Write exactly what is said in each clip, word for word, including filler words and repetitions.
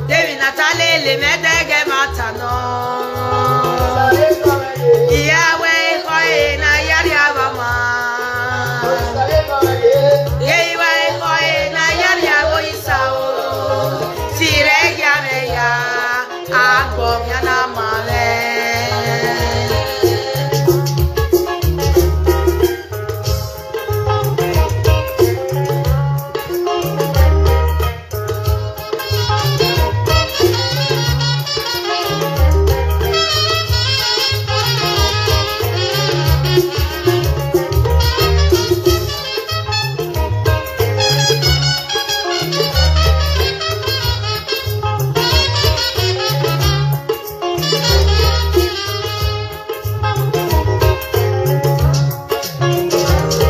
David Natale le medege matano. Iyawe koe na yari abama. Yeiwe koe na yari abo isao. Sire ya me ya. Agbo ya na male.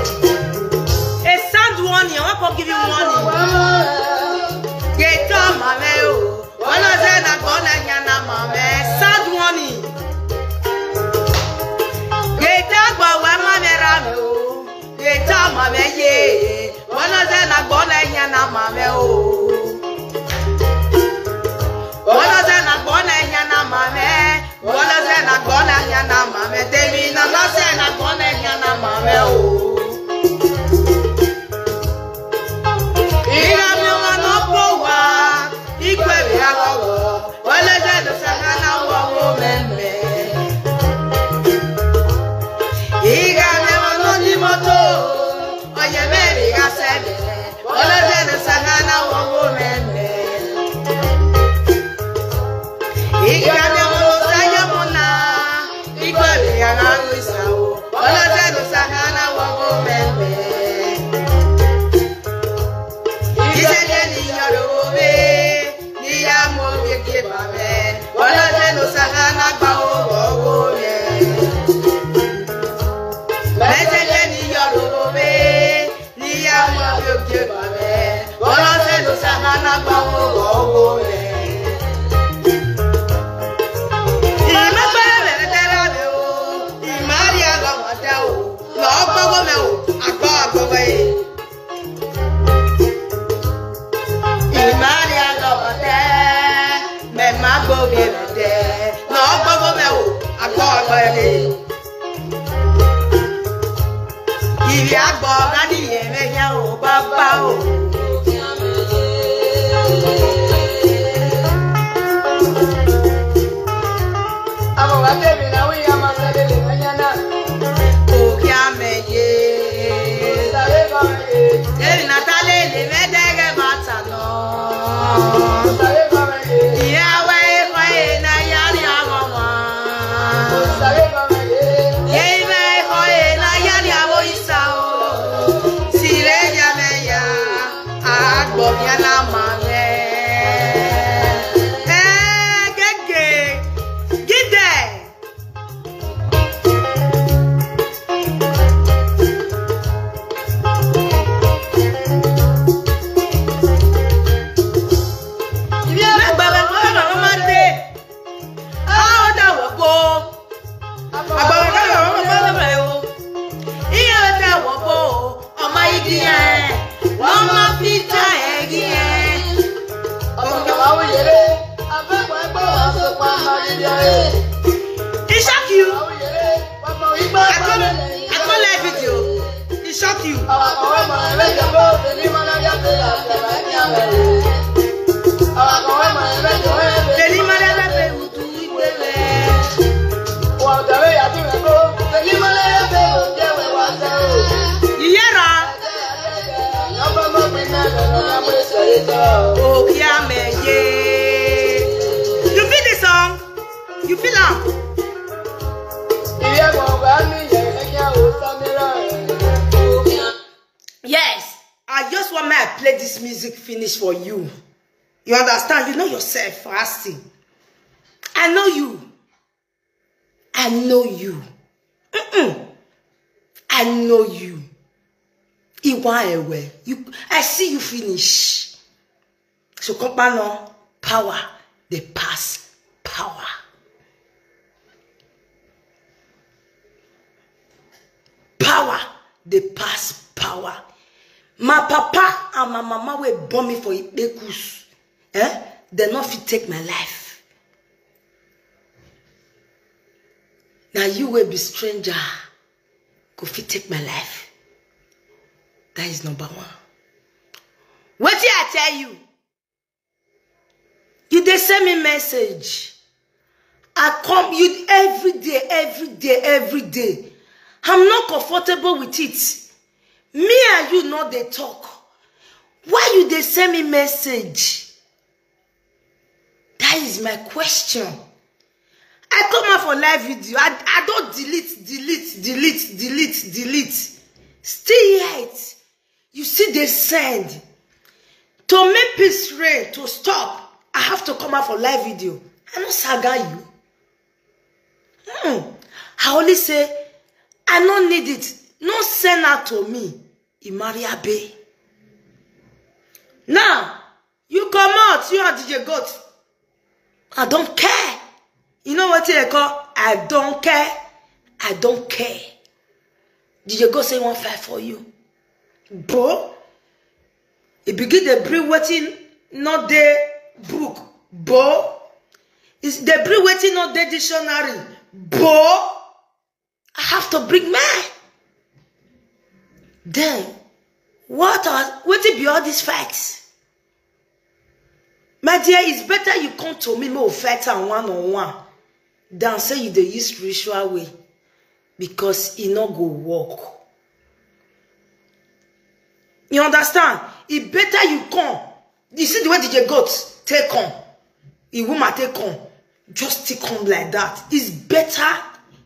A sound warning, I want to give you warning. Get on my mail. Wala zena bona nyana mame. Sound warning. Get on my mame. Yeta mame ye. Wala zena gbona nyana mame o. Wala zena gbona nyana mame. Wala zena gbona nyana mame. Temi na na zena gbona nyana mame o. Ina mi wa no po wa. Ikwe bi awo. Wala zena sangana wa wo meme. Iga me wa no ni moto. Oye me bi ga se me. Wala zena sangana wa wo meme. Iga me wa no sa ya mona. Ikwe bi ga na wisa o. Wala zena sangana wa wo meme. Ise je ni yo lo be. Ni ya mo ye ke ba me. Wala je no sahana gba o o o me. Me je je ni yo lo lo me. Ni ya mo ye ke ba me. Wala je no sahana gba o o o me. Ima gba me te la me o. Ima ri a lo mo te o. Lo gbo go me o. Agbo agbo we. Imari alọbọtẹ, mẹma gbobi ẹbẹtẹ, nọ gbogbo mẹ o, agbọ ọgbọ ẹbẹ. Ìrì agbọ ọgá nìyẹn mẹyà o, bàbá o. Amo wa temi na wi ama sa de le manyana. Okia meye. Sare ba meye. Eli na tale le medege matano. Sare ba meye. Iyawe koe na yari amama. Sare ba meye. Yeiwe koe na yari abo isao. Sire ya meya. Agbo ya na mame. Eh, gege. Gide. Ọmọ igi ẹ̀, wọ́n máa fi ta ẹ̀gí ẹ̀. Ọmọ kan máa wúyẹrẹ, afẹ́kọ̀ọ́ ẹgbẹ́ wa sọ pa máa ń yọ ẹ̀. He shock you. Máa wúyẹrẹ, ọmọ ìgbà I come, I come live video. He shock you. Àwọn kan wọ́n mọ̀ ẹ́ mẹ́jọ bó, tèmi mọ́ náà yá pé àtẹ̀lẹ́ ní àwẹ̀. Àwọn kan wọ́n mọ̀ ẹ́ mẹ́jọ ẹ̀ bẹ́ẹ̀. Tèmi mọ́ náà yá pé wùtú ìgbé rẹ̀. Wọ́n tẹ̀lé yàtú rẹ̀ bó, tèmi mọ́ náà yá pé òun jẹ́ wẹ̀ wá sẹ́ o. Ìyẹ́ra. Okiameye. You feel the song? You feel am? Yes. I just want me I play this music finish for you. You understand? You know yourself, fasting. I know you. I know you. Mm-mm. I know you. Iwa ewe. You, I see you finish. So, Kopano, power, they pass power. Power, they pass power. My papa and my mama were born me for Ikpekus. Eh? They not fit take my life. Now you will be stranger. Go fit take my life. That is number one. What did I tell you? You they send me message. I come you every day, every day, every day. I'm not comfortable with it. Me and you not they talk. Why you they send me message? That is my question. I come out for live video. I, I don't delete, delete, delete, delete, delete. Still yet, you see they send. To make peace reign, to stop, I have to come out for live video. I no saga you. Hmm. I only say, I no need it. No send out to me. Imaria Bay. Now, you come out, you are D J Goat. I don't care. You know what they call? I don't care. I don't care. D J Goat say one fight for you. Bro, he begin the brew waiting, not the book. Bro, is the brew waiting, not the dictionary. Bro, I have to bring mine. Then, what are what it be all these fights? My dear, it's better you come to me more fight and one on one than say you dey use spiritual way because e no go work. You understand? E better you come. You see the way D J Goat take come, e woman take come, just take come like that. It's better,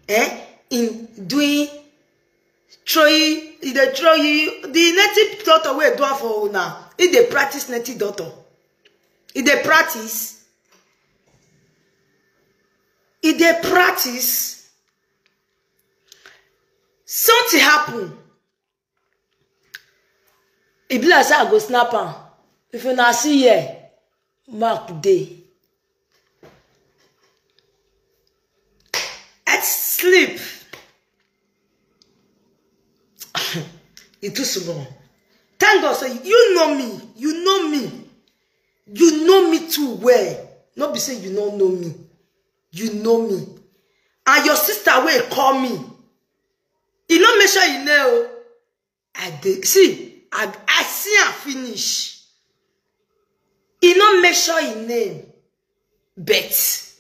eh, in doing throwing, e dey throw you the native doctor wey do am for una. E dey practice native doctor. E dey practice. E dey practice. Something happen. E be like say I go snap am. If una see here, mark dey. I sleep. E too small. Thank God say you know me. You know me. You know me too well. No be say you no know me. You know me. And your sister wey call me. E no make sure you know. I dey see. I, I see am finish. E no make sure e name, but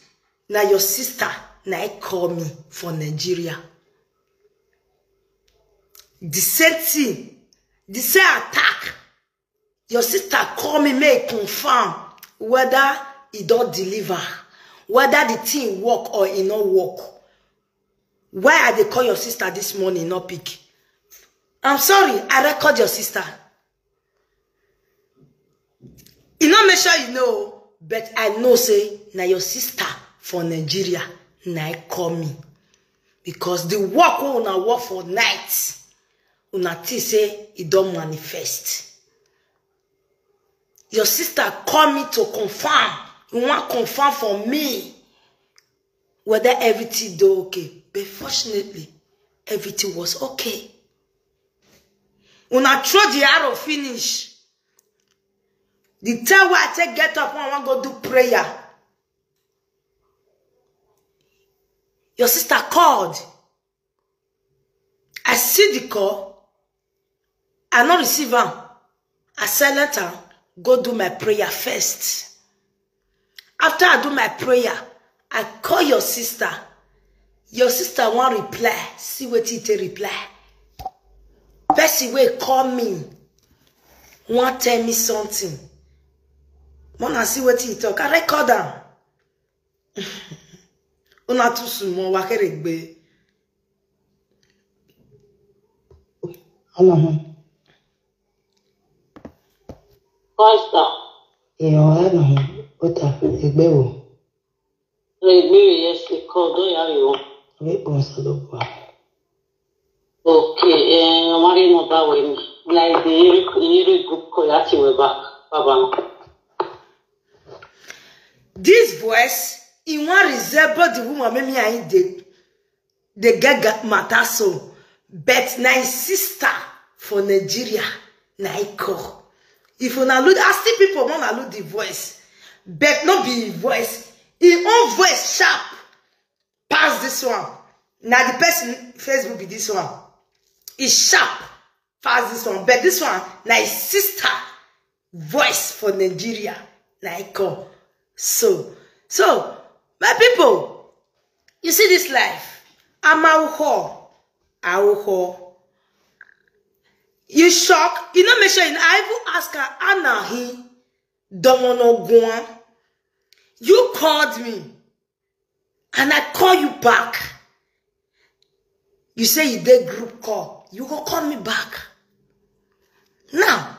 na your sister na e call me for Nigeria. The same thing, the same attack. Your sister call me, make e confirm whether e don deliver, whether the thing work or e no work. Why I dey call your sister this morning, no pick? I'm sorry, I record your sister. E no make sure you know, but I know say na your sister for Nigeria na e call me. Because the work wey una work for night, una think say e don manifest. Your sister call me to confirm. You wan confirm for me whether everything dey okay. But fortunately, everything was okay. Una throw the arrow finish. The time wey I take get up, when I wan go do prayer, your sister called. I see the call. I no receive am. I silent am, go do my prayer first. After I do my prayer, I call your sister. Your sister wan reply. See wetin e take reply. Person wey call me wan tell me something. Mona see wetin he talk. I record am. Una too small, wakeregbe. Hello. Pastor, Yo, hello. What up? Egbe wo? Regbere, yes, the call, don't you? Egbe wo solo bwa. Okay, eh, I'm worried about when, like, the Yiri, Yiri group call that you were back, Baba. This voice, he wan resemble the woman make me and him dey dey get ga- matter so. But na his sister for Nigeria, na he call. If una look, I see people wanna look the voice, but no be his voice. His own voice sharp pass this one. Na the person Facebook be this one. E sharp pass this one, but this one na his sister voice for Nigeria. Na he call. So, so my people, you see this life. I'm out ho, out ho. You shock? You know, make sure you. I even ask her, Anna, he don't wanna go on. You called me, and I call you back. You say you dey group call. You go call me back. Now,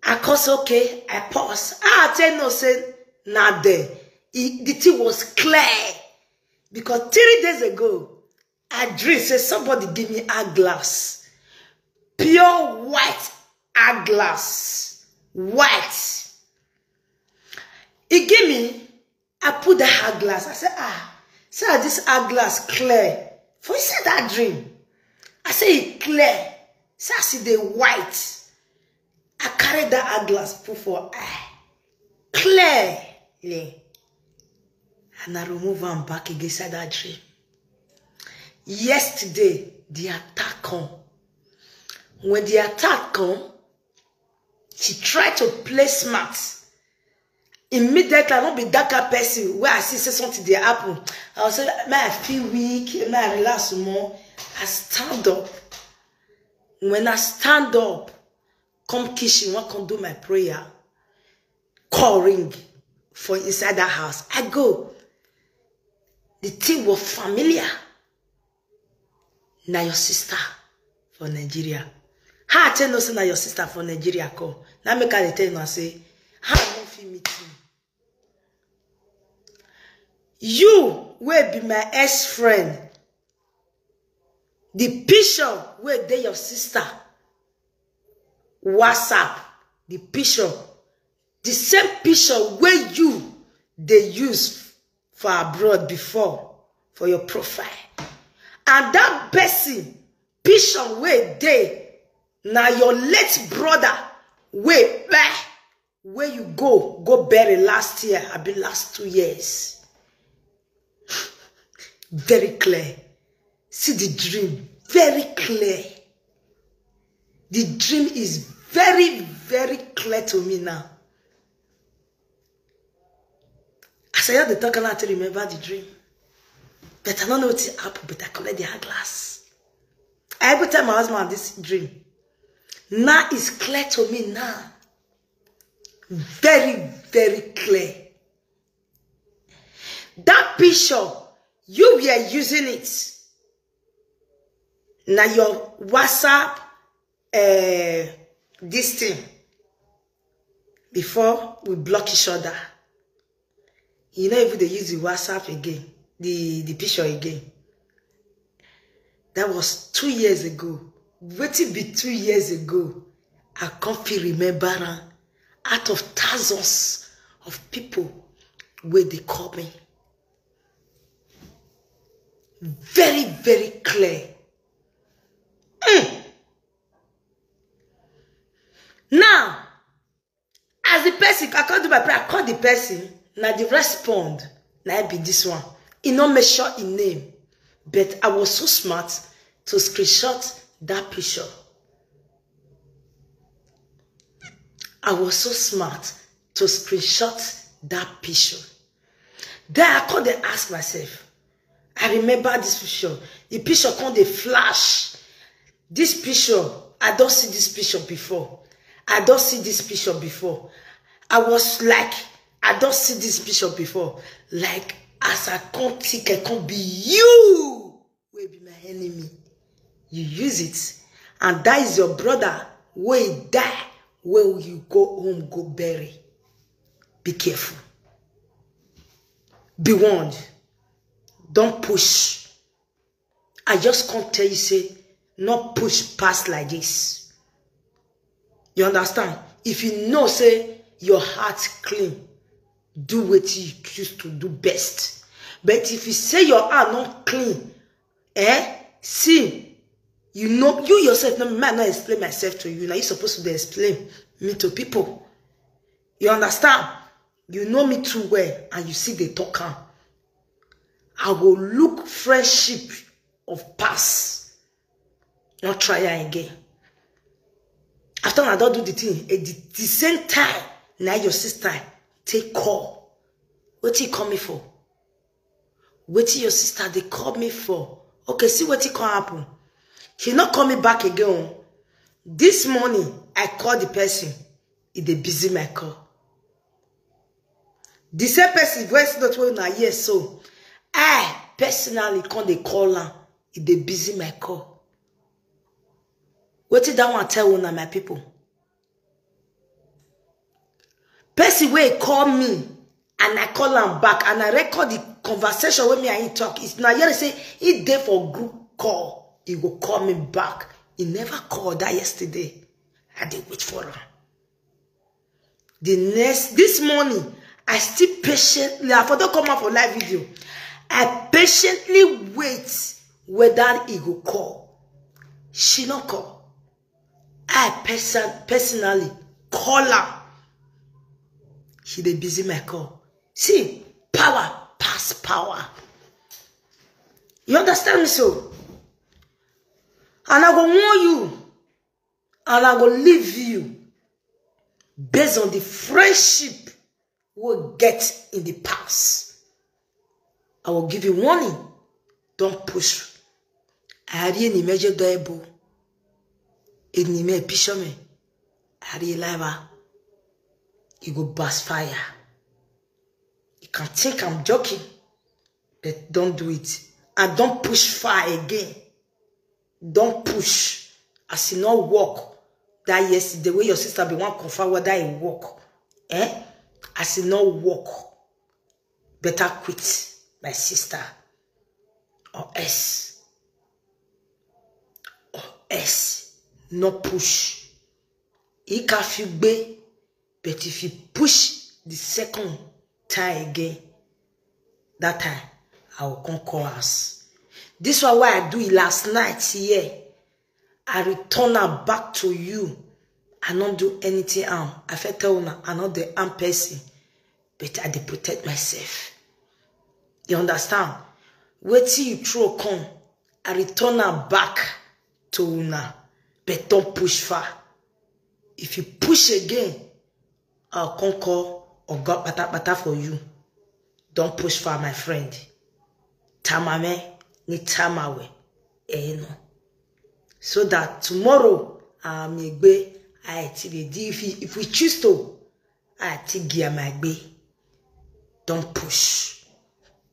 I cause okay, I pause. I tell no say na there. E- The thing was clear because three days ago, I dream say somebody give me eyeglass, pure white eyeglass, white. He give me. I put the eyeglass. I say, ah, say ah, this eyeglass clear. For inside that dream, I say it clear. Say I see the white. I carry that eyeglass put for eye clearly, and I remove am back again inside that dream. Yesterday, the attack come. When the attack come, she tried to play smart. Immediately, I no be that kind person where I see say something dey happen. I was say, may I feel weak, may I relax more. I stand up. When I stand up, come kitchen, wan come do my prayer. Call ring for inside that house. I go. The thing was familiar. Na your sister for Nigeria. How I tell no say na your sister for Nigeria call? Now make I dey tell you say, how I no fit meet you. You wey be my ex friend, the picture wey dey your sister WhatsApp, the picture, the same picture wey you dey use for abroad before for your profile, and that person picture wey dey na your late brother wey kpai, wey you go go bury last year, abi last two years. Very clear. See the dream, very clear. The dream is very, very clear to me now. As I hear the talk, I have to remember the dream. But I don't know what happened, but I collect the eyeglass. I even tell my husband this dream. Now it's clear to me now. Very, very clear. That picture, you were using it. Now your WhatsApp, uh, this thing. Before we block each other, you know, if they use the WhatsApp again, the, the picture again. That was two years ago. Wetin be two years ago? I can't feel remember am. Out of thousands of people where they call me. Very, very clear. Mm. Now, as the person, I can't do my prayer, I call the person. Now the respond, now be this one. He not make sure in name, but I was so smart to screenshot that picture. I was so smart to screenshot that picture. Then I call, they ask myself, I remember this picture. The picture come dey flash. This picture, I don't see this picture before. I don't see this picture before. I was like, I don't see this picture before. Like, as I can't think, I can't be you will be my enemy. You use it, and that is your brother. Where die, where you go home, go bury. Be careful. Be warned. Don't push. I just can't tell you, say, not push past like this. You understand? If you know, say, your heart clean, do what you choose to do best. But if you say your heart not clean, eh? See, you know, you yourself, no, man, not explain myself to you. Now you supposed to explain me to people. You understand? You know me too well, and you see the talk am. I go look friendship of past, not try am again. After I don't do the thing, at the, the same time, now your sister take call. What he call me for? What your sister they call me for? Okay, see what he can happen. He not call me back again. This morning, I call the person. He dey busy my call. The same person voice not when I hear so. I personally come dey call am. He dey busy my call. Wetin that one tell una, my people? Person wey call me and I call am back and I record the conversation wey me and him talk. It's now here say he dey for group call. He go call me back. He never called that yesterday. I dey wait for am. The next, this morning, I still patiently, I for don come out for live video. I patiently wait whether he go call. She no call. I person, personally call her. She dey busy my call. See, power pass power. You understand me so? And I go warn you, and I go leave you based on the friendship we get in the past. I will give you warning. Don't push. Ari enime je do ebo. Enime pishome. Ari lava. You go burst fire. You can think I'm joking, but don't do it. And don't push far again. Don't push. As e no work that yesterday wey your sister bin wan confirm whether e work. Eh? As e no work, better quit, my sister. Or else. Or else. No push. He can feel gbe, but if you push the second time again, that time I will come call us. This one why I do it last night here. I return am back to you. I no do anything am. I fit tell una, I no dey harm person, but I dey protect myself. You understand? Wetin you throw come, I return am back to una, but don't push far. If you push again, I'll come call Oga Patapata for you. Don't push far, my friend. Tamame ni tamawe. Eh, no. So that tomorrow, um, egbe, I T V D, if we, if we choose to, I T G M I gbe. Don't push.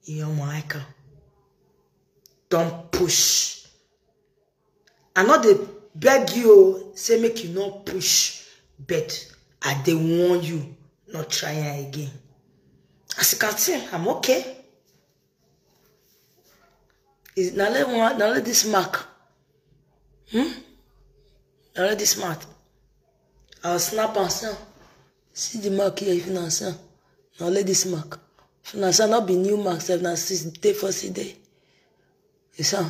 You know, my icon. Don't push. I no dey beg you o, say make you no push, but I dey warn you, no try am again. As you can see, I'm okay. Is na let one, na let this mark. Hmm? Na let this mark. I'll snap and sell. See the mark here, if you not sell. Now let this mark. If you not sell, not be new mark, sef na six day for six day. You saw?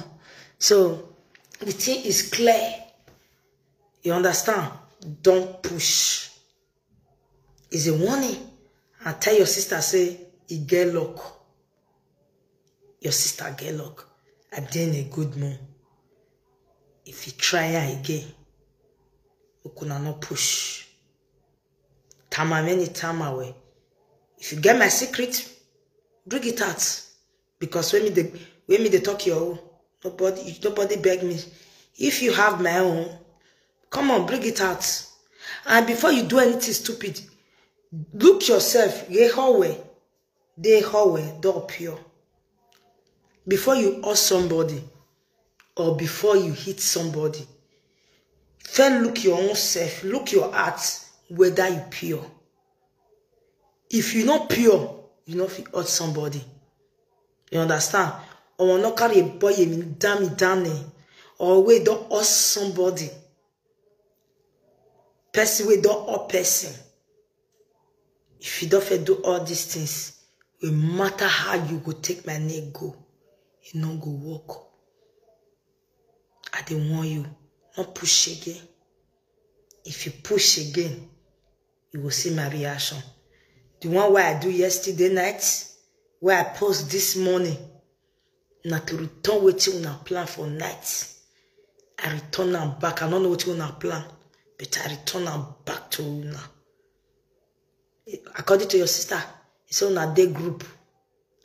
So the thing is clear. You understand? Don't push. It's a warning. I tell your sister, say, e get luck. Your sister get luck. I dey in a good mood. If you try her again, make una no push. Tama many tama well. If you get my secret, bring it out. Because when me dey, when me dey talk your own, nobody, nobody beg me. If you have my own, come on, bring it out. And before you do anything stupid, look yourself, dey hallway, dey hallway, door pure. Before you hurt somebody, or before you hit somebody, first look your own self, look your heart, whether you pure. If you not pure, you not fit hurt somebody. You understand? Or not carry a boy, a damn it down there. Or wait, don't hurt somebody. Person wey don up person. If you don fit do all these things, no matter how you go take my name go, e no go work. I dey warn you, no push again. If you push again, you go see my reaction. The one wey I do yesterday night, wey I post this morning, na to return wetin una plan for night. I return am back. I no know wetin una plan, but I return am back to una. According to your sister, you say una dey group.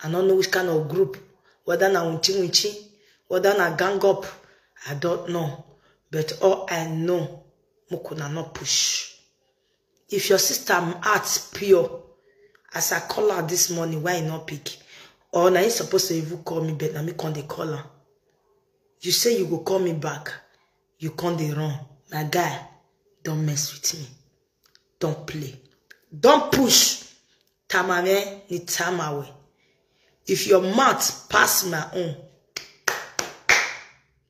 I no know which kind of group, whether na winchi winchi, whether na gang up, I don't know. But all I know, make una no push. If your sister heart pure, as I call her this morning, why you not pick? Or na you supposed to even call me, but na me come dey call her. You say you go call me back, you come dey run. My guy, don't mess with me. Don't play. Don't push. Tamame ni tamawe. If your mouth pass my own,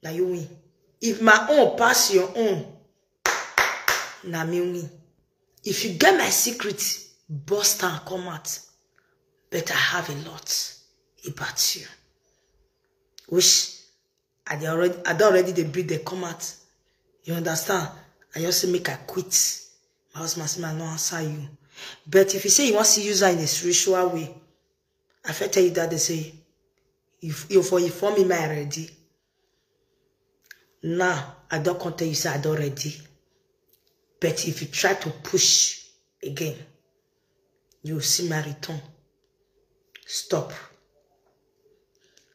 na you win. If my own pass your own, na me win. If you get my secret, bust and come out. But I have a lot about you, which I dey already, I don already dey breathe dey come out. You understand? I just say make I quit. My husband say, "I no answer you." But if you say you want to use her in a spiritual way, I fit tell you that they say, "You, you for inform me, my ready." Now, I don't come tell you say I don't ready. But if you try to push again, you will see my return. Stop.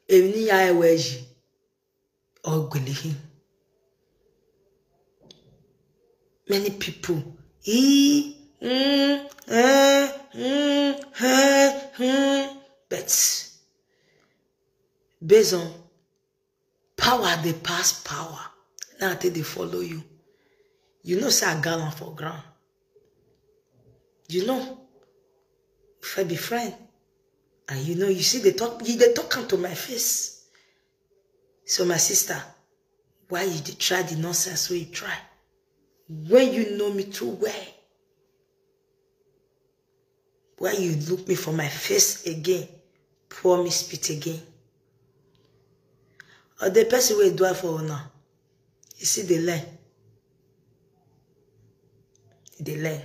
Èmi ní ìyá ẹ wẹ̀ yìí, ọ̀gbìnlẹ̀ yìí. Many people, he, mm, eh, mm, eh, mm, but based on power, they pass power. Now they, they follow you. You know, say I gallant for ground. You know, if I be friend, and you know, you see, they talk, you, they talk come to my face. So, my sister, why you dey try the nonsense wey you try? When you know me too well, why you look me for my face again? Pour me spit again. Or the person wey do it for una, you see, they learn. They learn.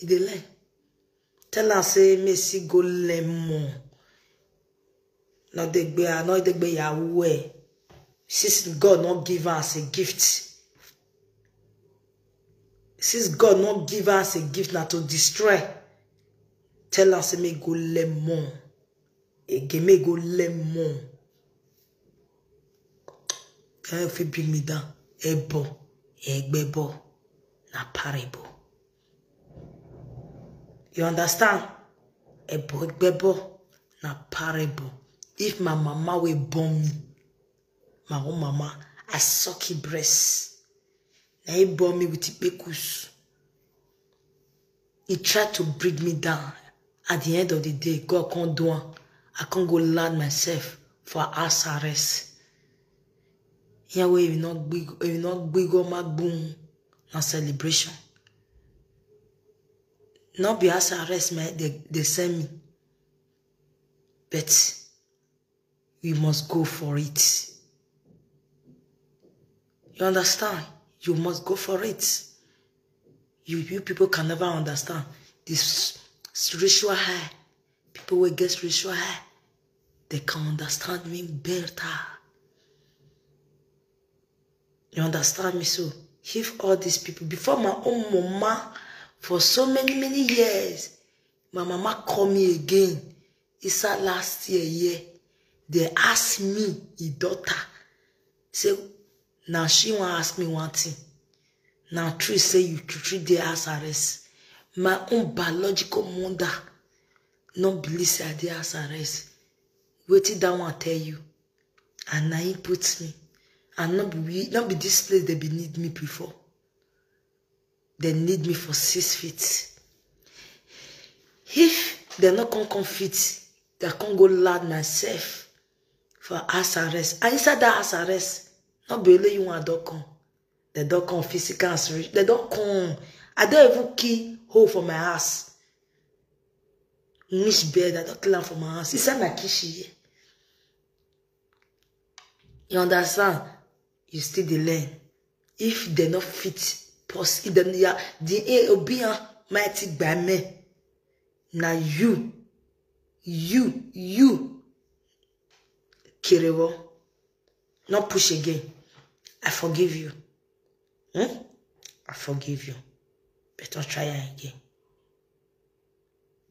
They learn. Tell am say me see go learn more. No dey gbe, no dey gbe yahoo eh. Since God not give us a gift. Since God not give us a gift now to destroy. Tell us say me go learn more. Again, me go learn more. Can you fit bring me down? Ebo, egbebo, na parable. You understand? Ebo, egbebo, na parable. If my mama will born me, my own mama, I suck his breast. Now he born me with ipekus. He tried to bring me down. At the end of the day, God can't do one. I can't go land myself for house arrest. Here we will not big, we will not big on my boom. Na celebration. Not be house arrest, man. They, they send me. But we must go for it. You understand? You must go for it. You, you people can never understand this spiritual high. People will get spiritual high. They can understand me better. You understand me? So, if all these people, before my own mama, for so many, many years, my mama call me again. It's her last year, yeah. They asked me, his daughter, say, Now she wan ask me one thing. Now true say you true true dey house arrest. My own biological mother no believe say I dey house arrest. Wetin that one tell you? And na him put me. And no be we, no be this place they be need me before. They need me for six feet. If they no come come fit, they come go loud myself for house arrest. And inside that house arrest, no be only you one don come. They don come physical and spiritual. They don come. I don even kill hole for my house. Niche bed, I don kill am for my house. Inside my kitchen here. You understand? You still dey learn. If they no fit, pause. If they, yeah, the A O B mighty by me. Now you, you, you, Kerewo, not push again. I forgive you. Hmm? I forgive you. But don't try am again.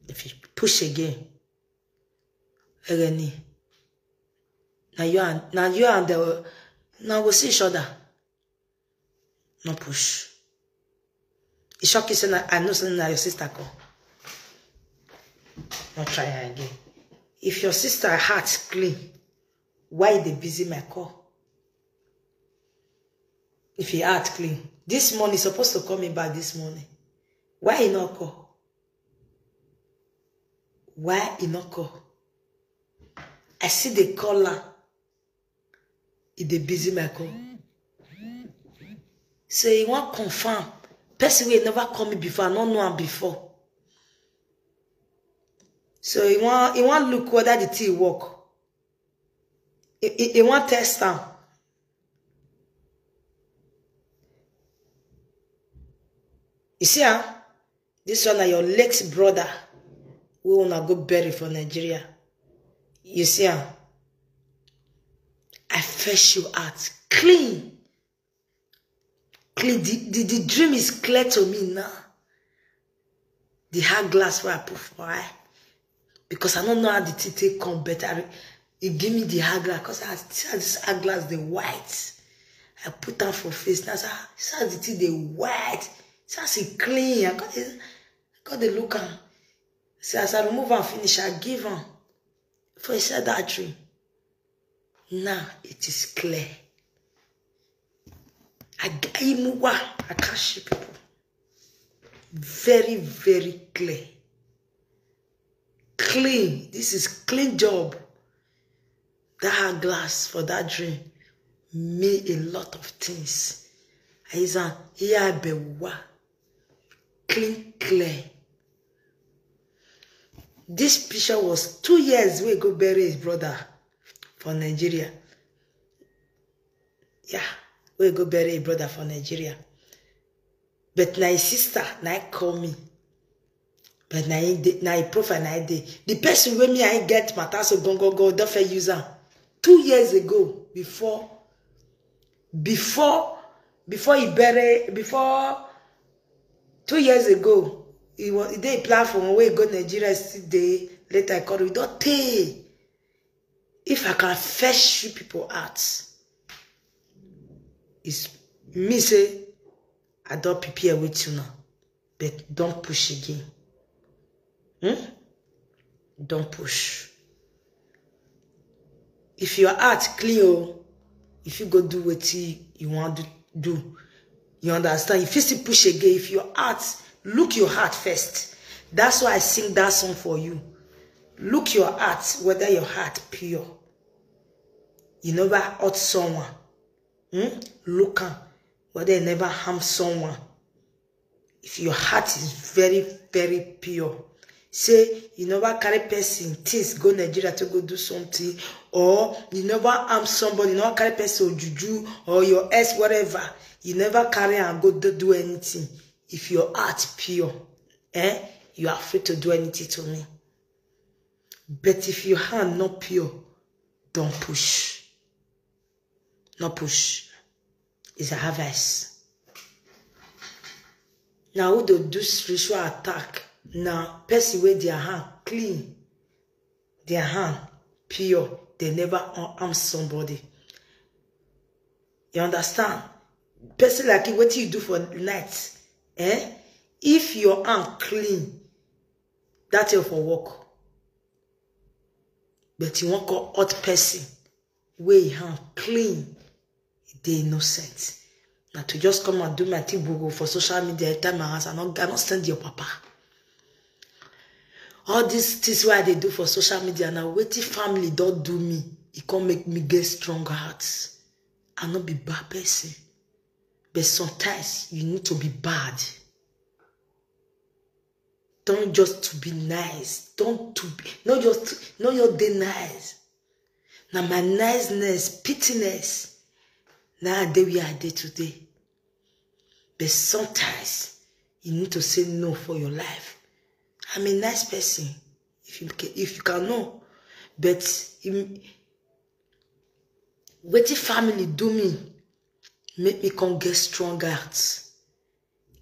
If you push again, Ereni, now you and now you and the now we see each other. No push. E shock you say na, I know say na your sister come. No try am again. If your sister heart clean, why you dey busy my call? If your heart clean, this morning supposed to call me back this morning. Why you not call? Why you not call? I see the caller. E dey busy my call. So he wan confirm. Person wey never call me before, I no know am before. So he wan he wan look whether the thing work. He, he, he wan test am. You see am? This one na your late brother wey una go bury for Nigeria. You see am? I fetch you out clean. Clean. The, the, the dream is clear to me now. The hard glass wey I put for eye, because I don't know how the thing take come better. It give me the hard glass because I see how this hard glass dey white. I put am for face. Now, see how the thing dey white. See as e clean. I come dey, I come dey look am. See as I remove am finish, I give am for inside that dream. Now it is clear. I, I, I can't ship people. Very, very clear. Clean. This is clean job. That hard glass for that dream mean a lot of things. Aiza, iya bewa. Clean, clear. This picture was two years wey go bury his brother for Nigeria. Yeah, wey go bury his brother for Nigeria. But na his sister na call me. But na him dey, na him profile na him dey. The person wey me I get matter so go go go don fit use am two years ago before before before he bury before two years ago he was he dey plan for one way go Nigeria still dey later I call him don tey. If I can first shoot people out, it's me say I don't prepare with you now, but don't push again. Hmm? Don't push. If your heart clear, oh, if you go do what you want to do, you understand? If you still push again, if your heart, look your heart first. That's why I sing that song for you. Look your heart, whether your heart pure. You never hurt someone. Hmm? Look am, whether you never harm someone. If your heart is very, very pure, say you never carry person things go Nigeria to go do something, or you never harm somebody, you never carry person or juju or your ex, whatever, you never carry and go do, do anything. If your heart pure, eh, you are free to do anything to me. But if your hand not pure, don't push. Not push. It's a advice. Now who dey do spiritual attack? Now person wey their hand clean, their hand pure, they never harm somebody. You understand? Person like you, wetin you do for night? Eh? If your hand clean, that thing for work. But you wan call hot person wey hand clean, e dey innocent. Na to just come and do my thing gbogbo for social media, enter my house, I no, I no send your papa. All these things wey I dey do for social media, na wetin family don do me, e come make me get strong heart. I no be bad person, but sometimes you need to be bad. Don't just to be nice. Don't to be, not just, not just dey nice. Na my niceness, pittiness, na I dey where I dey today. But sometimes you need to say no for your life. I'm a nice person, if you can, if you can know. But im- wetin family do me make me come get strong heart.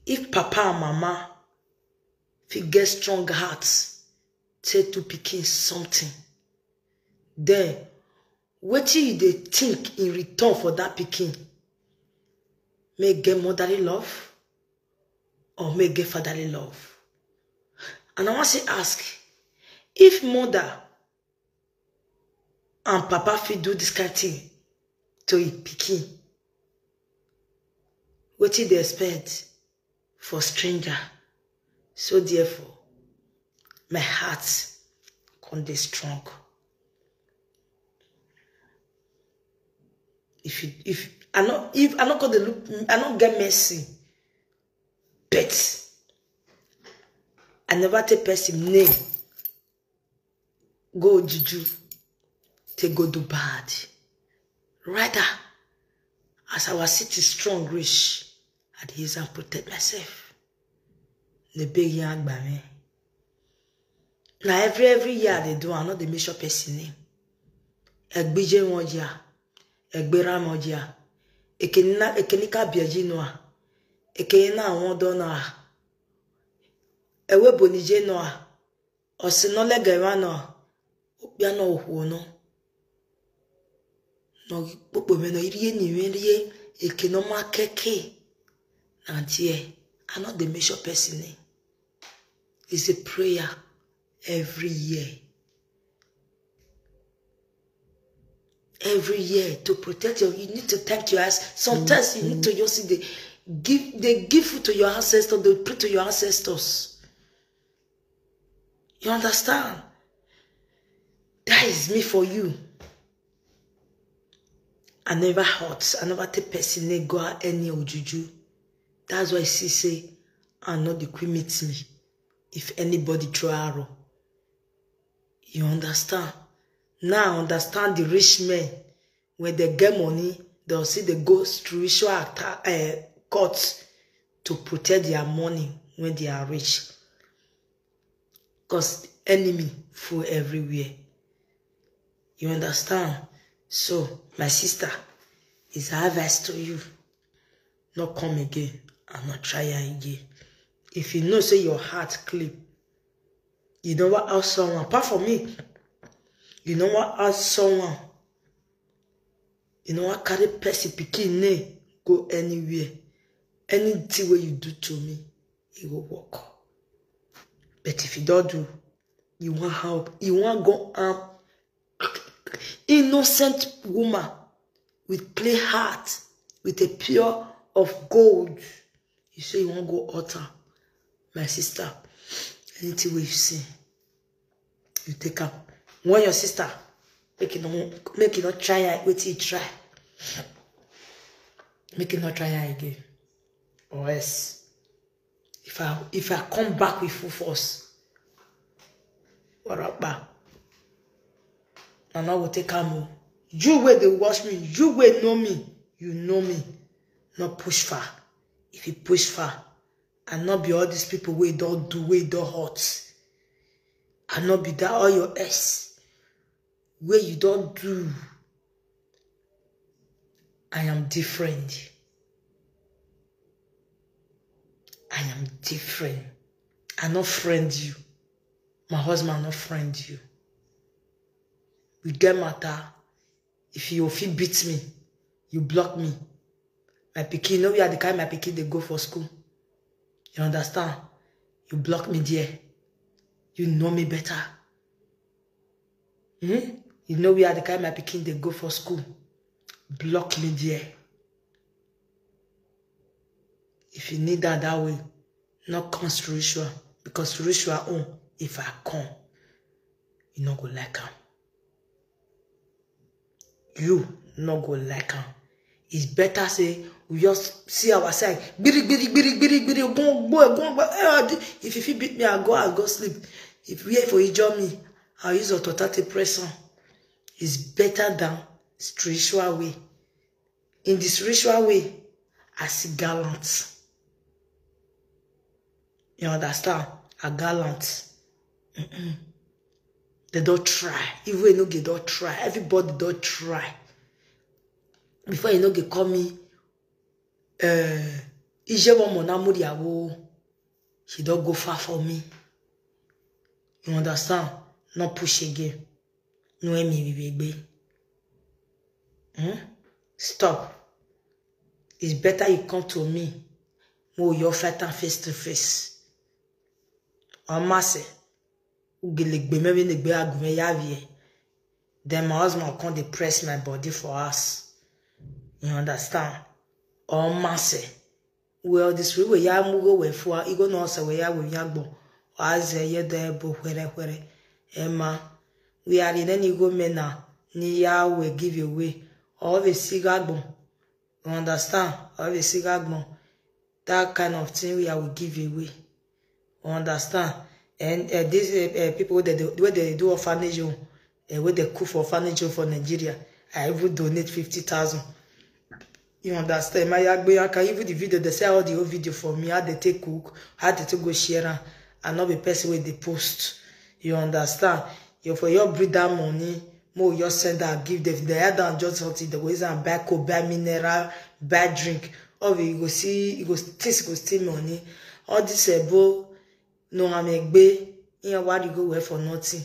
If papa and mama fit get strong heart, take do pikin something, then wetin you dey think in return for that pikin? Make get motherly love or make get fatherly love? And I wan say ask, if mother and papa fit do this kind thing to im pikin, wetin dey expect for stranger? So therefore, my heart come dey strong. If you, if I no, if I no go dey look, I no get mercy, but I never take person name go juju, take go do bad. Rather, as our city strong reach, I dey use am protect myself. Na beg yan agba me. Na every every year I dey do, I no dey make sure person name. Egbije wọn jia, egbera wọn jia, ekenina ekenika bieji noa, ekenina wọn dona, ewe bonije noa, osinole gewa noa, okpia no ohuo no. No kpokpo me no irie ni me rie eke no ma keke. Na tie, I no dey make sure person name. It's a prayer every year. Every year to protect your, you need to thank your ancestors. Sometimes you need to just see the give, they give food to your ancestors, they pray to your ancestors. You understand? That is me for you. I never hurt. I never take person name go any ojuju. That's why I see say I no dey quit meet me. If anybody try arrow, you understand? Now I understand the rich men. When they get money, they'll see they go spiritual attack, uh, court to protect their money when they are rich. Because enemy full everywhere. You understand? So, my sister, is advice to you. Not come again and not try again. If you know say your heart clean, you don't want out someone apart from me. You don't want out someone. You know what, carry person pikin name go anywhere. Anything where you do to me, it will work. But if you don't do, you want help. You want go arm innocent woman with plain heart, with a pure of gold. You say you want go altar, my sister. Anything we see, you take up. When your sister, make it no, make it not try it. Wait till you try. Make it not try it again, or else. If I if I come back with full force, what up? And I will take am o. You wey dey watch me, you wey know me, you know me. Not push far. If you push far, and not be all these people wey don do, wey don hurt. And not be that all your ex wey you don do. I am different. I am different. I no friend you. My husband no friend you. We get matter. If you fit beat me, you block me. My pikin, you know where I dey carry my pikin dey go for school. You understand? You block me there. You know me better. Hmm? You know where I dey carry my pikin dey go for school. Block me there. If you need that that way, not come spiritual. Because spiritual own, if I come, you no go like am. You no go like am. It's better say we just see our side. Gbiri, gbiri, gbiri, gbiri, gbiri. Go, go, go, go. Eh, if you fit beat me, I go, I go sleep. If you here for injure me, I use hot water to press on. It's better than spiritual way. In the spiritual way, I see gallant. You understand? I gallant. Mm-mm. They don't try. Even you know they don't try. Everybody don't try. Before you know they call me, uh, Ije one Mona Muriawo. She don't go far for me. You understand? Not push again. No, Emi, we be. Hmm? Stop. It's better you come to me. Mo your fight and face to face. Amase. Ugelegbe me we negbe agume yavie. Then my husband come dey press my body for us. You understand? Amase. Well, this we ya mugo we for, igo no se we ya we ya gbo. Aze ye de bo where where. Emma. We are in any go mena. Ni ya we give away. All the cigar gbo. You understand? All the cigar gbo. That kind of thing we I will give away. You understand? And uh, these uh, uh, people wey dey do, wey dey do orphanage home, uh, wey dey cook for orphanage home for Nigeria, I even donate fifty thousand. You understand? My yagbe, I can even the video, they say all the whole video for me, how they take cook, how they take go share am. I no be person wey dey post. You understand? You for your breed that money, mo your send that give them. They add down just something, they go use and buy coke, buy mineral, buy drink. All of you go see, you go things go steal money. All this ebo, no amegbe, you know why you go well for nothing.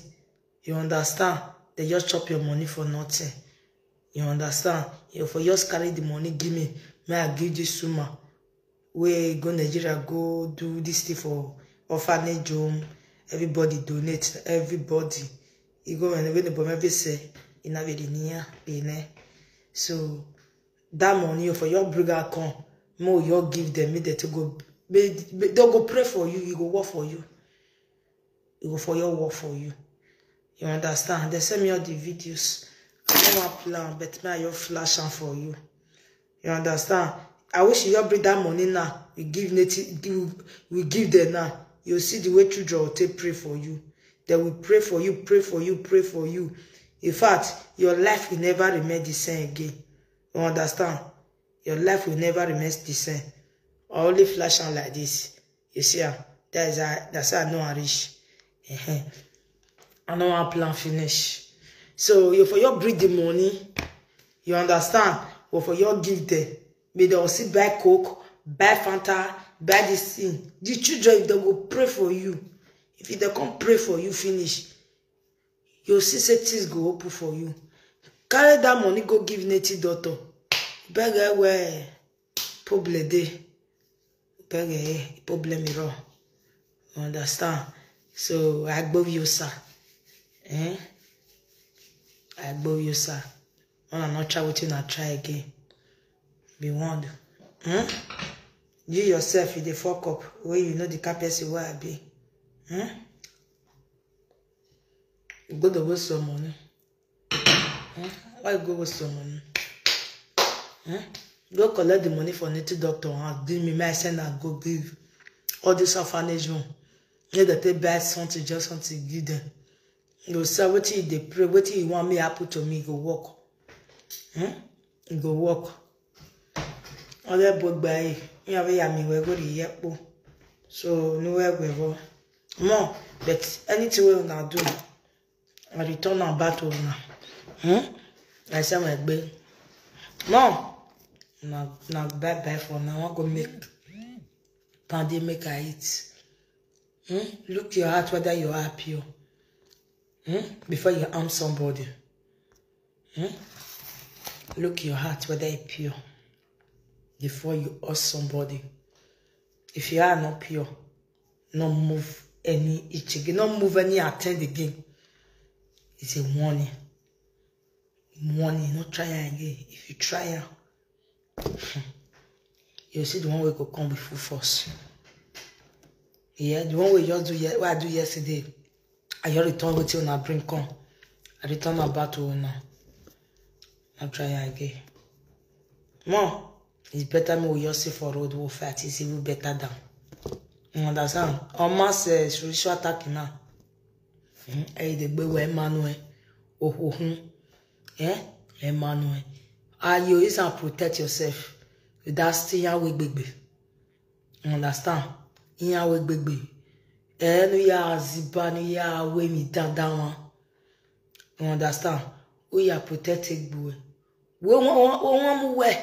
You understand? They just chop your money for nothing. You understand? You for just carry the money, give me, may I give this woman. We go Nigeria, go do this thing for orphanage home. Everybody donate, everybody. You go and when the bomb every say, in a very near, in. So that money for your bring her come, mo your give them, me they to go, they go pray for you, you go work for you. It go for your work for you. You understand? They send me all the videos. I don't want plan, but me I your flash am for you. You understand? I wish you bring that money now. We give native, give, we give them now. You see the way children will take pray for you. They will pray for you, pray for you, pray for you. In fact, your life will never remain the same again. You understand? Your life will never remain the same. I only flash am like this. You see am? That is how, that's how I know I reach. Ehen. I know I plan finish. So you for your breed the money. You understand? But for your give them. May they also buy coke, buy Fanta, buy this thing. The children, if they go pray for you, if they come pray for you, finish. You see say things go open for you. Carry that money, go give native doctor. Beg her where problem dey. Beg her problem is wrong. You understand? So I go you, sir. Eh? I go you, sir. When I not try, wetin I try again. Be warned. Hmm? You yourself, you dey fuck up. Where you know the kind person where I be. Hmm? You go to waste some money. Hmm? Why you go waste some money? Hmm? Go collect the money for native doctor and give me my send and go give all this orphanage home. Let them take buy something, just something give them. You go say wetin you dey pray, wetin you want me happen to me, e go work. Hmm? E go work. Other book by me have ya me we go the yepo. So no we go more. But anything we una do, I return am back to una. Hmm? I say my gbe. No. Na na bye bye for now. I go make pandemic I eat. Hmm? Look your heart whether you are pure. Hmm? Before you harm somebody. Hmm? Look your heart whether it pure. before you hurt somebody. If your eye not pure, not move any itch again, not move any attend again. It's a warning. Warning, not try am again. If you try am, you see the one wey go come with full force. Yeah, the one wey just do ye- wey I do yesterday. I just return wetin una bring come. I return am back to una. I try am again. More, it's better me we just sit for road, we fight. It's even better than. You understand? Almost uh, spiritual attack now. Hmm? Hey, the way where Emmanuel, oh, oh, hmm. Eh? Emmanuel. Are you is and protect yourself? That's still your way, baby. You understand? In your way, baby. Eh, no ya ziba, no ya way me down, down one. You understand? We are protected, boy. We want, we want, we want more.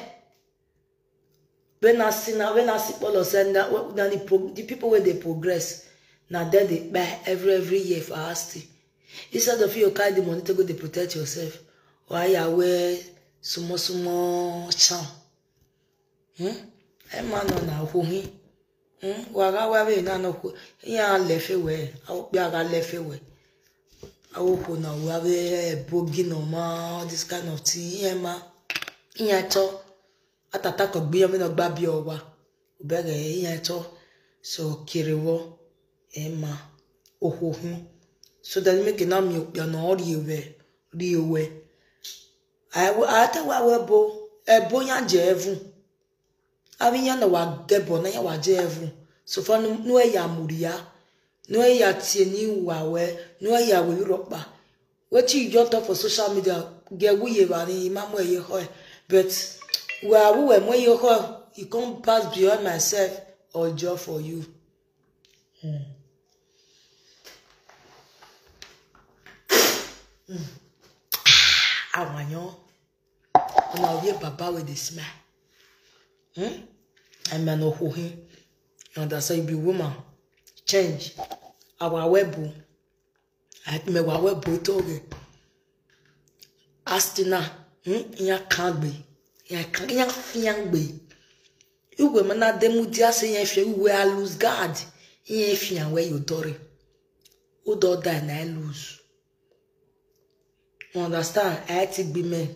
When I see now, when I see Paul send that, when- then the, pro- the people where they progress, now then they buy every every year for us. Instead of you carry the money to go, they protect yourself. Why you wear small small chan? Hmm? Emmanuel na who he? Hmm? Waga wawe na no who? Ya lefe we. Au biaga lefe we. Au ko na wawe bogi no ma, all this kind of thing. Yeah, ma. Yeah, to. Atata ko gbiyan mi no gba bi owa. Obere iya to. So kirewo ema ohohun. So that make na mi okpia no ori ewe, ri ewe. Aye, ate wa we bo, ebo ya je evun. Abi ya na wa gebo na ya wa je evun. So fa nu e ya muria. Nu e ya tie ni wa we, nu e ya we ropa. Wetin you just talk for social media, get who you are, you ma mo ye ho. But we are who we mo ye ho, you come pass beyond myself or job for you. Hmm. Hmm. Awanyo. Una oye baba with the smile. Hmm? I mean, no who him. You understand? You be woman. Change. Our webu. I me wa webu to ge. Astina. Hmm? Ya kangbe. Ya kang ya fiangbe. Uwe mana demu dia se ya fi uwe a lose guard. Ya fi an we yo dore. Who don't die na lose. You understand? I ti gbi me.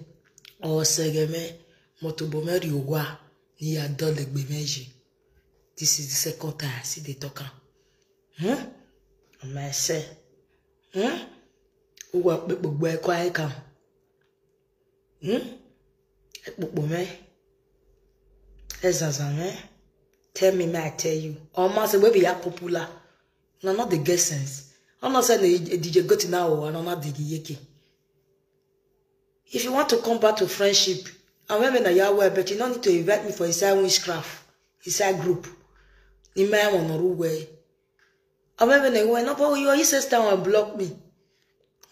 Or sege me. Motobo me ri owa. Ni ya dole gbe me ji. This is the second time I see the talker. Hmm? And I say, hmm? Uwa pe gbogbo e kwa e kan. Hmm? Ekpokpo me. Ezaza me. Tell me, may I tell you. Or ma say we be ya popular. No, not the get sense. I'm not saying the D J go to now or no, not the yeke. If you want to come back to friendship, and when I ya well, but you don't need to invite me for inside witchcraft, inside group. In my one or way. And when I went up, oh, your sister will block me.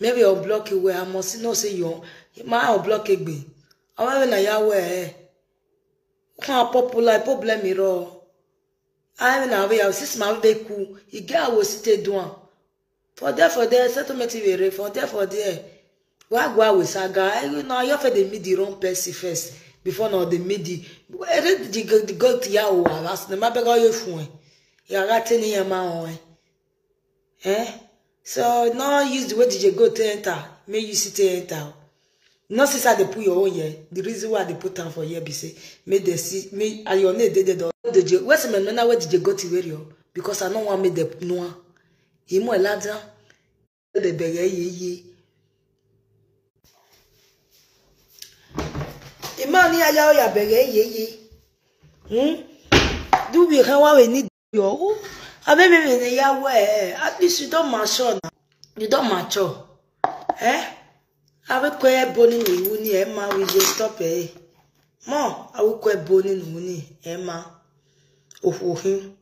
Maybe I'll block you where I must not say you. My I'll block it be. And when I ya well, eh? How popular problem it all. I mean, I will since my be cool. You get I will sit do one. For there, for there, settlement will for there, for there. Why go with saga? I you know you for the midi wrong person first before now the midi. Where did the go the go to ya o last name? I beg all you fun. You got ten year man. Eh? So now use the way did you go to enter? May you sit to enter. No see how they put your own here. The reason why they put am for here be say make they see me and your name dey there. Don dey je. Where's my nona where did you go to where you? Because I no want make them know. Imo eladan. They beg ye ye. Imani aya oya beg ye ye. Hmm? Do we can wa we need yo? Abe me me ya we. At least you don't mature now. You don't mature. Eh? Abe kwe boni ni wuni e ma we just stop eh. Mo, awe kwe boni ni wuni e ma. Ohohin.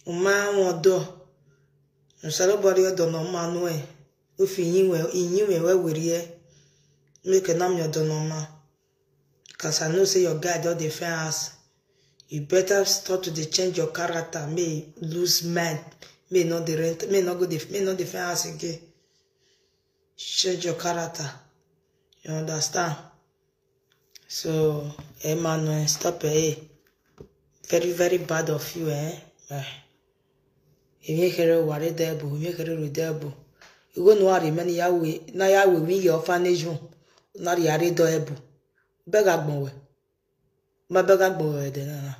Uma won do. Nsalo body odo no ma no e. Ofi yin we, yin we we were e. Make na mi odo no ma. Cause I know say your guy don dey fair ass. You better start to dey change your character. May lose mind. May not the rent. May not go the. May not the fair ass again. Change your character. You understand? So Emmanuel, stop it. Very, very bad of you, eh? Eh. Imi here ware debo, imi here ru debo. Igo no are many ya we, na ya we wi ye orphanage home. Na ri are do ebo. Bega gbon we. Ma bega gbon we de na na.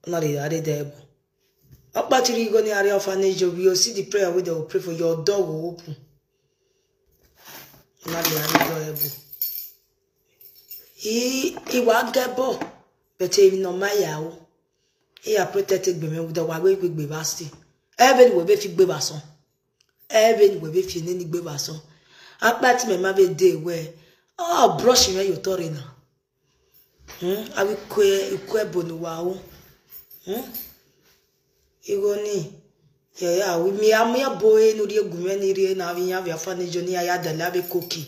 Na ri are debo. Akpatiri igo ni are orphanage home, we see the prayer we dey pray for, your door go open. Na ri are do ebo. I, I wa gebo, but e no ma ya o. I ya protect egbe me with the wa we gbe ba si. Even we be fi gbe ba son. Even we be fi ni ni gbe ba son. Akpati me ma be dey we. Oh, brush me you tori na. Hmm? I will kwe, kwe bonu wa o. Hmm? Igo ni. Yeah, yeah, we mi am ya boy no die gume ni rie na we ya we orphanage ni ya dala be koki.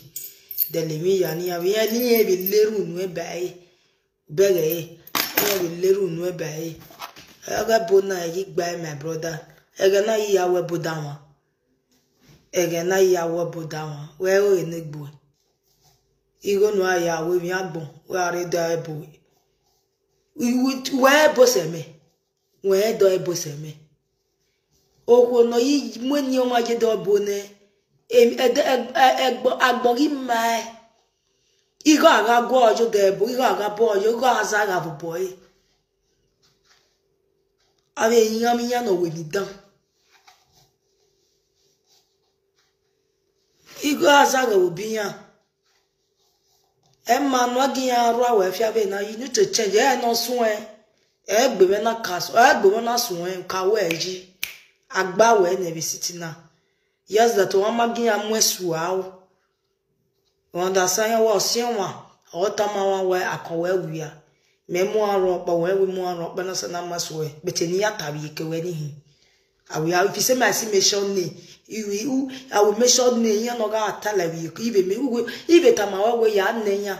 Dele mi ya ni ya we ya ni e be leru nu e ba e. Bege e. Ni e be leru nu e ba e. Aga bona e gba e, my brother. Ege na ya we bo da wa. Ege na ya we bo da wa. We o e ne gbo. Igo nu aya we mi agbon. We are da e bo. We, we, we bo se me. We do ebo se me. Okwo no yi mwe ni o ma je do ebo ne. Em, e de, e, e, egbo, agbo gi ma e. Igo aga gwo ojo de ebo, igo aga bo ojo, igo aza aga bo bo e. Ave yin mi yan no we mi dan. Igo aza aga obi yan. E ma no agi yan ru awe fi ave na, you need to change. E no sun e. E gbe me na kaso, e gbe me na sun e, ka we ji. Agba we ne be sitting na. Yes, that one ma gi yan mu esu a o. You understand? Wa si wa. O ta ma wa we akon we wi a. Me mu aro pa we, we mu aro pa na sa na ma so we. But ni ya ta bi ke we ni hi. I will, if you say my si mention name, you will, I will mention name. You no ga tell me you even me. Who will even tamawa we ya ne ya.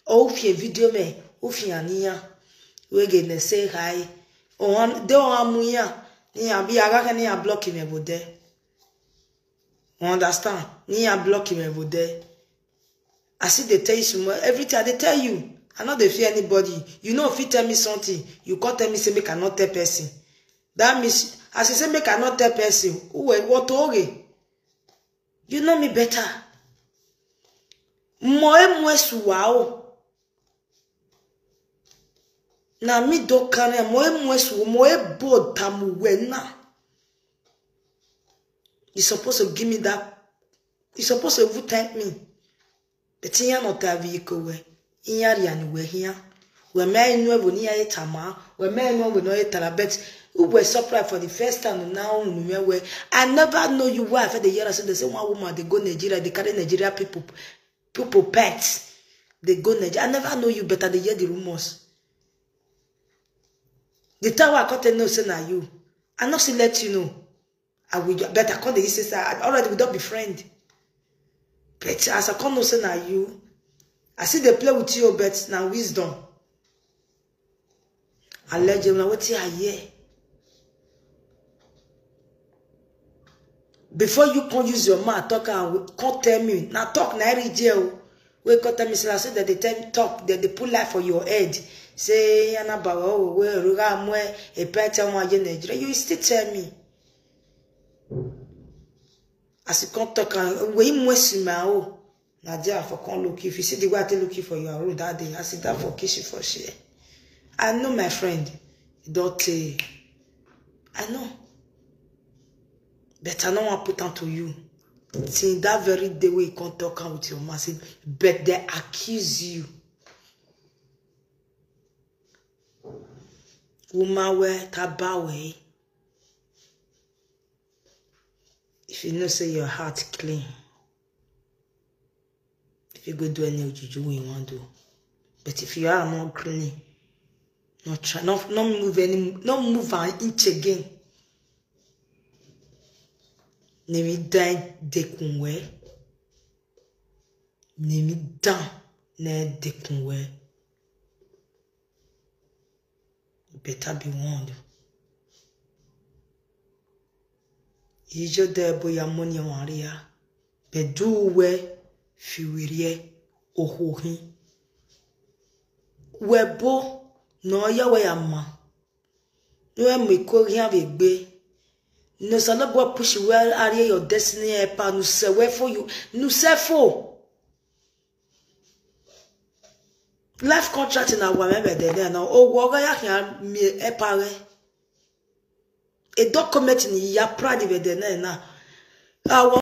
O fi video me, o fi ani ya. We ge ne say hi. O an de o amu ya. Ni ya bi aga ke ni ya block me bo de. You understand? Ni ya block me bo de. I see they tell you some everything. I dey tell you. I no dey fear anybody. You know, if you tell me something, you can't tell me say make I not tell person. That means, as you say make I not tell person, who will what oge? You know me better. Mo e mo esu wa o. Na me do kane mo e mo esu, mo e bo tamu we na. You supposed to give me that. You supposed to even thank me. But iya no ta vi ko we. Iya ri ani we here. We me inu evo ni ya etama. We me inu evo no etara. But who were surprised for the first time now? We, I never know you were for the year. I said the same one woman they go Nigeria. They carry Nigeria people, people pets. They go Nigeria. I never know you, but I dey hear the rumors. The time I come tell know say na you. I no still let you know. I will, but I come dey say, I already we don be friend. But as I come know say na you, I see they play with you, but na wisdom. Allegedly, na wetin I hear. Before you come use your mouth talk and come tell me, na talk na every day o. Wey come tell me say, I say that they tell me talk, that they put life for your head. Say, yana bawa o, we ruga mwe, e pete mwa je Nigeria. You still tell me. As you come talk, and we mwe sima o. Na there I for come look. If you see the way I take look you for your road that day, I sit down for kitchen for share. I know my friend. Don't, uh, I know. But I no wan put am to you. Since that very day wey you come talk am with your mouth, say, but they accuse you. Woman wey ta ba we. If you know say your heart clean, if you go do any ojuju wey you wan do. But if you are not clean, no try, no, no move any, no move an inch again. Nemi dan dekun we. Nemi dan ne dekun we. You better be warned. Ijo de bo ya money wan ria. Be do we fi wirie ohohin. We bo no ya we ya ma. No e mu iko hian vbe egbe. No Osanobua push where are your destiny helper. No se where for you. No se for. Life contract na wa me be de na. O wo ga ya hian mi helper. A document ni ya proud be de na. Awa